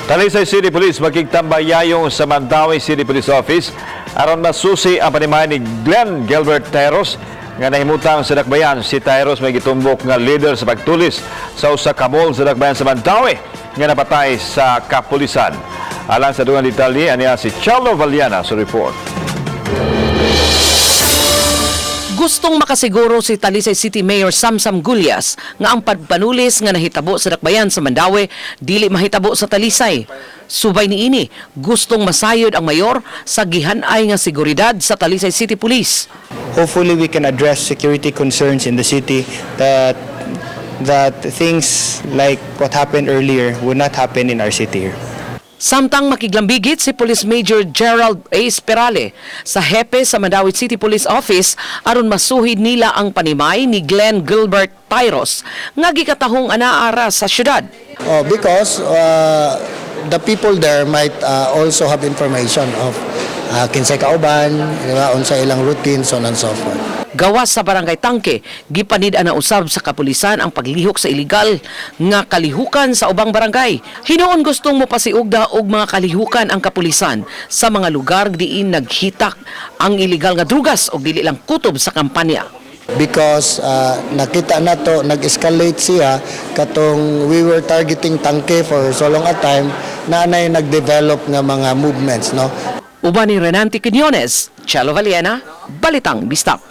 Talisay City Police makigtambay yayong sa Mandaue City Police Office aron masusi ang panimay ni Glenn Gilbert Tairos nga nahimutang sa Dakbayan. Si Tairos may gitumbok nga leader sa pagtulis sa usa ka mall sa Dakbayan sa Mandaue nga napatay sa kapulisan. Alang sa dugang detalye, aniya si Charlo Valiana sa report. Gustong makasiguro si Talisay City Mayor Samsam Gullas nga ang pagpanulis nga nahitabo sa Dakbayan sa Mandaue dili mahitabo sa Talisay. Subay niini, gustong masayod ang mayor sa gihanay nga seguridad sa Talisay City Police. Hopefully we can address security concerns in the city that things like what happened earlier would not happen in our city here. Samtang makiglambigit si Police Major Gerald A. Perale sa hepe sa Mandaue City Police Office aron masuhid nila ang panimay ni Glenn Gilbert Tyros nga gikatahong anaara sa syudad. Oh, because the people there might also have information of kinsay kauban, di ba, unsa ilang routine, so on and so forth. Gawas sa Barangay Tangke, gipanid na usab sa kapulisan ang paglihok sa iligal nga kalihukan sa ubang barangay. Hinuon gustong mopasiugda og mga kalihukan ang kapulisan sa mga lugar diin naghitak ang iligal nga drugas og dili lang kutob sa kampanya. Because nakita na to, nag-escalate siya, katong we were targeting Tangke for so long a time, na anay nag-develop nga mga movements, no? Uban ni Renante Quiñones, Chelo Valiena, Balitang Bisdak.